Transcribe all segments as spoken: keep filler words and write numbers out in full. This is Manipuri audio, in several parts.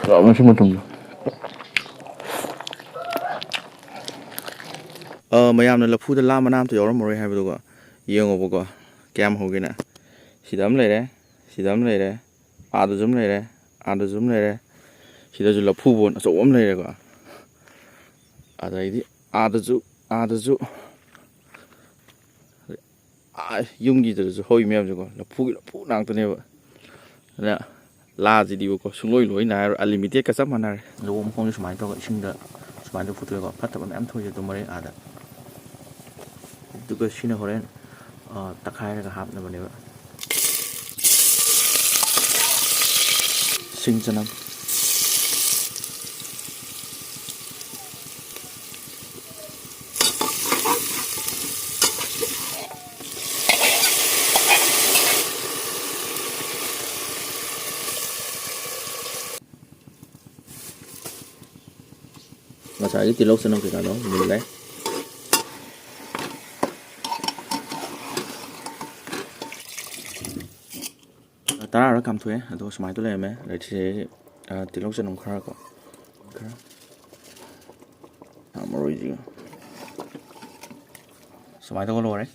ꯐꯖꯕꯅ ꯁꯤ ꯃꯇꯨꯝꯗꯣ꯫ ꯑ, ꯃꯌꯥꯝꯅ ꯂꯐꯨꯗ ꯂꯥ ꯃꯅꯥ ꯑꯝꯇ ꯌꯥꯎꯔꯝꯃꯔꯣꯏ ꯍꯥꯏꯕꯗꯨꯀꯣ, ꯌꯦꯡꯉꯣꯕꯀꯣ, ꯀꯌꯥꯝ ꯍꯧꯒꯦꯅ꯫ ꯁꯤꯗ ꯑꯃ ꯂꯩꯔꯦ, ꯁꯤꯗ ꯑꯃ ꯂꯩꯔꯦ, ꯑꯥꯗꯁꯨ ꯑꯃ ꯂꯩꯔꯦ, ꯑꯥꯗꯁꯨ ꯑꯃ ꯂꯩꯔꯦ, ꯁꯤꯗꯁꯨ ꯂꯐꯨꯕꯣꯟ ꯑꯆꯧꯕ ꯑꯃ ꯂꯩꯔꯦꯀꯣ꯫ ꯑꯗꯩꯗꯤ ꯑꯥꯗꯁꯨ, ꯑꯥꯗꯁꯨ, ꯑꯥ, ꯌꯨꯝꯒꯤꯗꯁꯨ ꯍꯧꯔꯤ ꯃꯌꯥꯝꯁꯦꯀꯣ, ꯂꯐꯨꯒꯤ ꯂꯐꯨ ꯉꯥꯛꯇꯅꯦꯕ꯫ ꯑꯗꯨꯅ ꯂꯥꯁꯤꯗꯤꯕꯀꯣ, ꯁꯨꯡꯂꯣꯏ ꯂꯣꯏ ꯅꯥꯏꯔꯣꯏ, ꯑꯟꯂꯤꯃꯤꯇꯦꯠꯀ ꯆꯞ ꯃꯥꯟꯅꯔꯦ꯫ ꯂꯨꯍꯣꯡꯕ ꯃꯈꯣꯡꯁꯦ ꯁꯨꯃꯥꯏꯅ ꯇꯧꯔꯒ ꯏꯁꯤꯡꯗ ꯁꯨꯃꯥꯏꯅ ꯐꯨꯠꯇꯣꯛꯑꯦꯀꯣ, ꯐꯠꯇꯕ ꯃꯌꯥꯝ ꯊꯣꯛꯏꯁꯦ ꯑꯗꯨ ꯃꯔꯦꯛ ꯑꯥꯗ꯫ ꯑꯗꯨꯒ ꯁꯤꯅ ꯍꯣꯔꯦꯟ, ꯑ, ꯇꯛꯈꯥꯏꯔꯒ ꯍꯥꯞꯅꯕꯅꯦꯕ꯫ ꯁꯤꯡ ꯆꯅꯝ꯫ ꯉꯁꯥꯏꯒꯤ ꯇꯤꯜꯍꯧ ꯆꯅꯝ ꯀꯩꯀꯥꯗꯣ ꯃꯨꯜꯂꯦ꯫ ꯇꯔꯥꯔꯛ ꯀꯥꯝꯊꯣꯛꯑꯦ, ꯑꯗꯨꯒ ꯁꯨꯃꯥꯏꯅ ꯇꯧ ꯂꯩꯔꯝꯃꯦ꯫ ꯑꯗꯩ ꯁꯤꯁꯦ, ꯑ, ꯇꯤꯜꯍꯧ ꯆꯅꯝ ꯈꯔ ꯀꯣ, ꯈꯔ, ꯁꯥ ꯃꯔꯣꯏꯁꯤꯒ꯫ ꯁꯨꯃꯥꯏꯅ ꯇꯧꯔ ꯂꯣꯏꯔꯦ꯫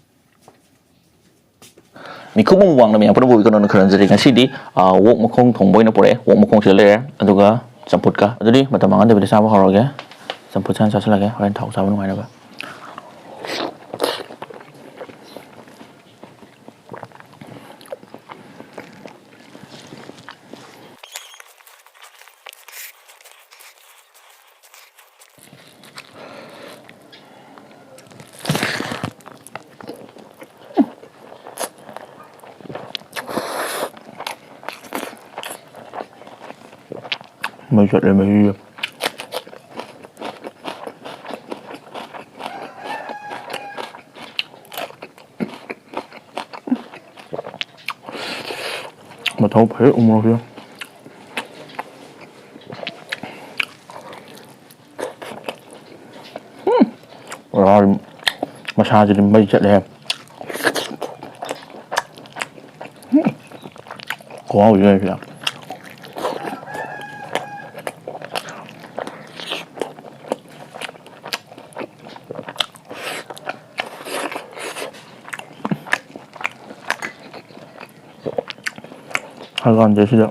ꯃꯤꯀꯨꯞ ꯑꯃ ꯋꯥꯡꯅ ꯃꯌꯥꯝ ꯄꯨꯝꯅꯃꯛꯄꯨ ꯀꯩꯅꯣꯅ ꯈꯨꯔꯨꯝꯖꯔꯤ꯫ ꯉꯁꯤꯗꯤ, ꯑ, ꯑꯣꯛ ꯃꯈꯣꯡ ꯊꯣꯡꯕ ꯑꯣꯏꯅ ꯄꯨꯔꯛꯑꯦ꯫ ꯑꯣꯛ ꯃꯈꯣꯡꯁꯤꯗ ꯂꯩꯔꯦ, ꯑꯗꯨꯒ ꯆꯝꯐꯨꯠꯀ꯫ ꯑꯗꯨꯗꯤ ꯃꯇꯝ ꯃꯥꯡꯍꯟꯗꯕꯤꯗ ꯆꯥꯕ ꯍꯧꯔꯒꯦ꯫ ꯆꯝꯐꯨꯠꯁꯦ ꯍꯥꯟꯅ ꯆꯥꯁꯤꯜꯂꯒꯦ, ꯍꯣꯔꯦꯟ ꯊꯥꯎ ꯆꯥꯕ ꯅꯨꯡꯉꯥꯏꯅꯕ꯫ ꯃꯩ ꯆꯠꯂꯦ, ꯃꯩ꯫ ꯃꯊꯧ ꯐꯩ ꯎꯃꯣꯔꯣꯛꯁꯦ꯫ ꯃꯁꯥꯁꯤꯗꯤ ꯃꯩ ꯆꯠꯂꯦ꯫ ꯈꯨꯍꯥꯎꯁꯤ ꯂꯩꯁꯤꯗ꯫ ꯀꯥꯟꯗꯦ ꯁꯤꯗ꯫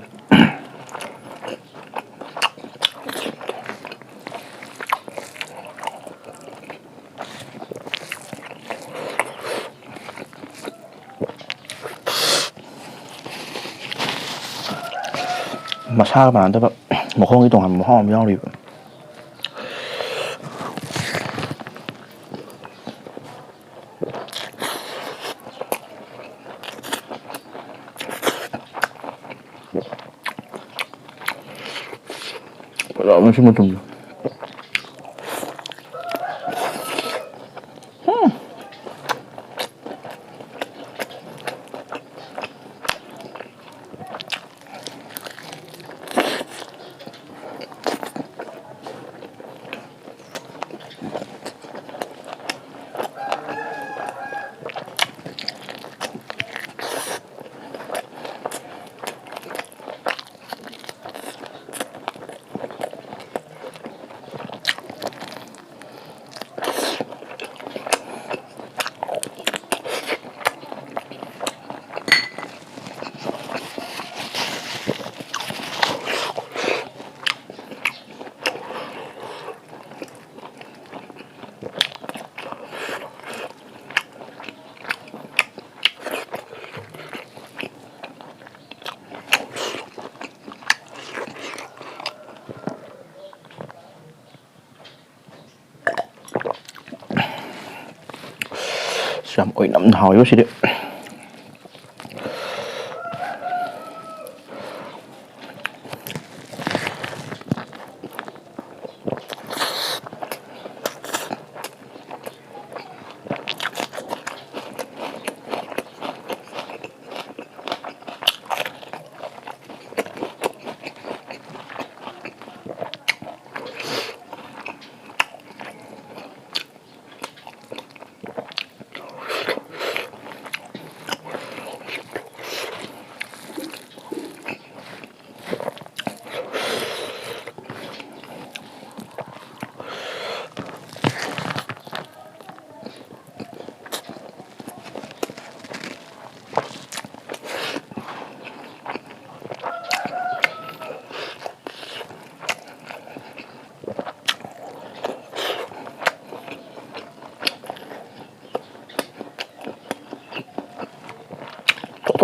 ꯃꯁꯥꯒ ꯃꯥꯟꯅꯗꯕ ꯃꯈꯣꯡꯒꯤ ꯇꯣꯉꯥꯟꯕ ꯃꯍꯥꯎ ꯑꯃ ꯌꯥꯎꯔꯤꯕ꯫ ꯐꯖꯕꯅꯦ ꯁꯤ ꯃꯇꯨꯝꯗꯣ꯫ ꯑꯁ, ꯌꯥꯝ ꯑꯣꯏꯅꯝꯅ ꯍꯥꯎꯋꯦꯕ ꯁꯤꯗꯤ꯫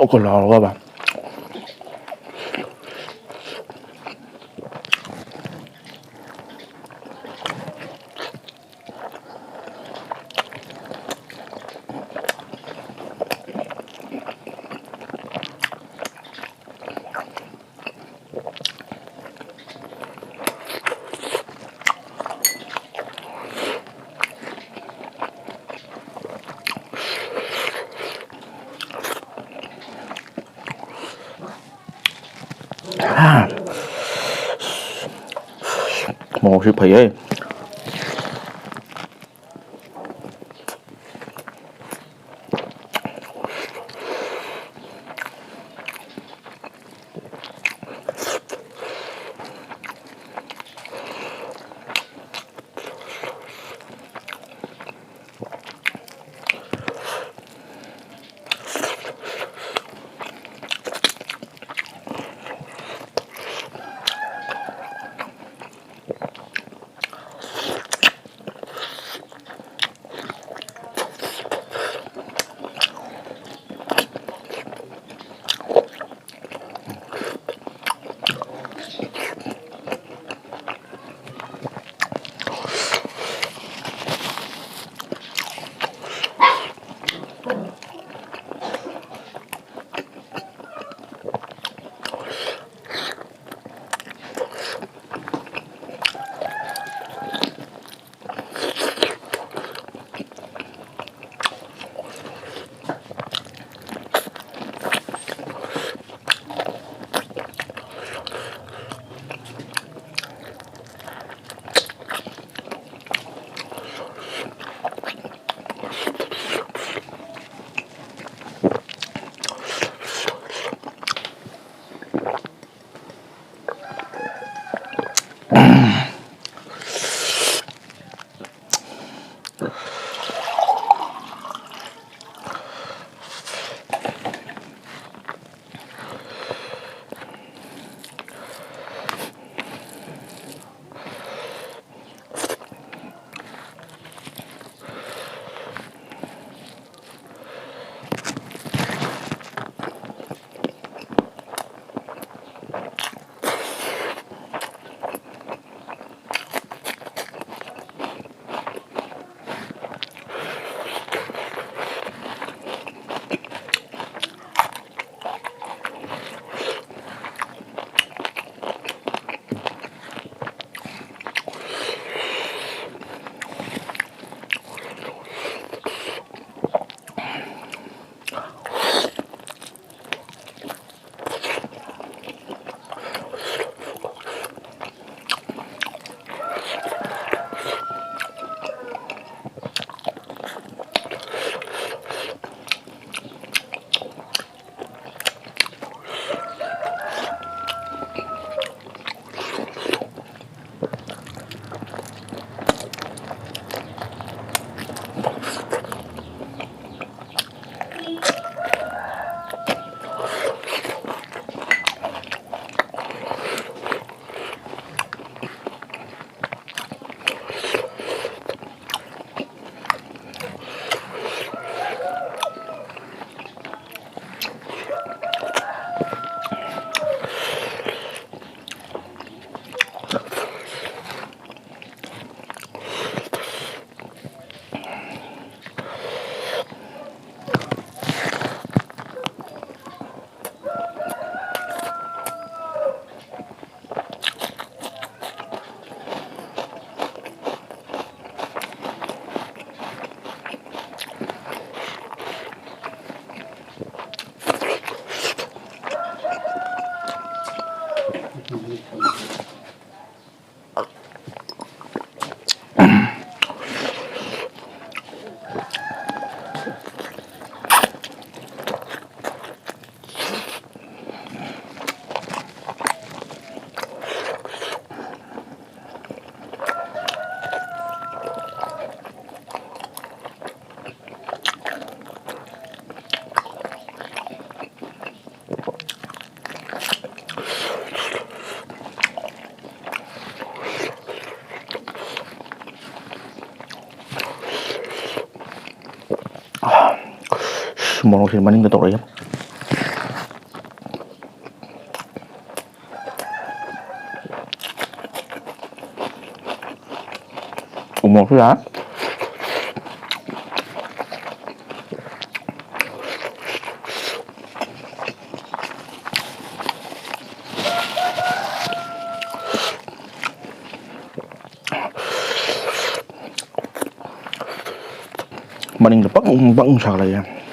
ꯀꯣꯛꯀ ꯂꯥꯎꯔꯒꯕ꯫ ꯃꯣꯔꯣꯛꯁꯤ ꯐꯩꯌꯦ꯫ ꯃꯣꯔꯣꯛꯁꯦ ꯃꯅꯤꯡꯗ ꯇꯧꯔꯛꯑꯦ꯫ ꯎ ꯃꯣꯔꯣꯛꯁꯨ ꯌꯥꯏ꯫ ꯃꯅꯤꯡꯗ ꯕꯪ ꯕꯪ ꯁꯥꯒꯠꯂꯛꯑꯦ꯫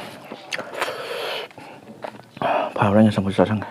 ꯐꯔꯦ, ꯍꯣꯔꯦꯟ ꯆꯝꯐꯨꯠ ꯆꯥꯁꯟꯒꯦ꯫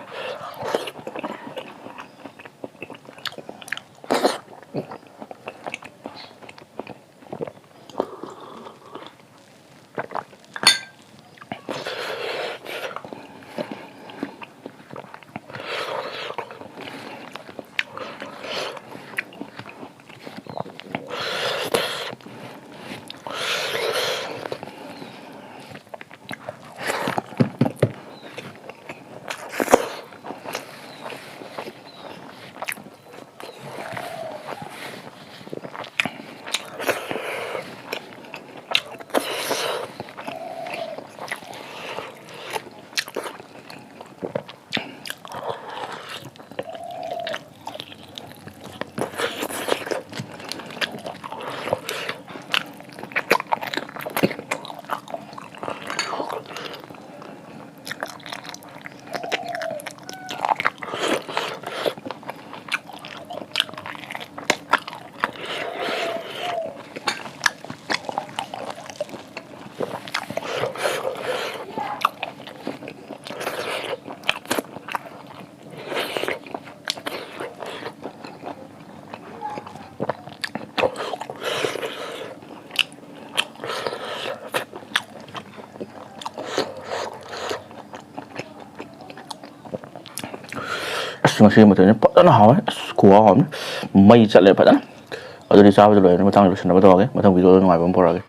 ꯉꯁꯤꯒꯤ ꯃꯊꯦꯜꯁꯦ ꯐꯖꯅ ꯍꯥꯎꯋꯦ꯫ ꯑꯁ, ꯈꯨꯍꯥꯎ ꯑꯃꯅꯤ꯫ ꯃꯩ ꯆꯠꯂꯦ ꯐꯖꯅ꯫ ꯑꯗꯨꯗꯤ ꯆꯥꯕꯗ ꯂꯣꯏꯔꯅꯤ꯫ ꯃꯊꯪ ꯂꯣꯏꯁꯤꯟꯅꯕ ꯇꯧꯔꯒꯦ꯫ ꯃꯊꯪ video ꯗ ꯅꯨꯡꯉꯥꯏꯕ ꯑꯃ ꯄꯨꯔꯛꯑꯒꯦ꯫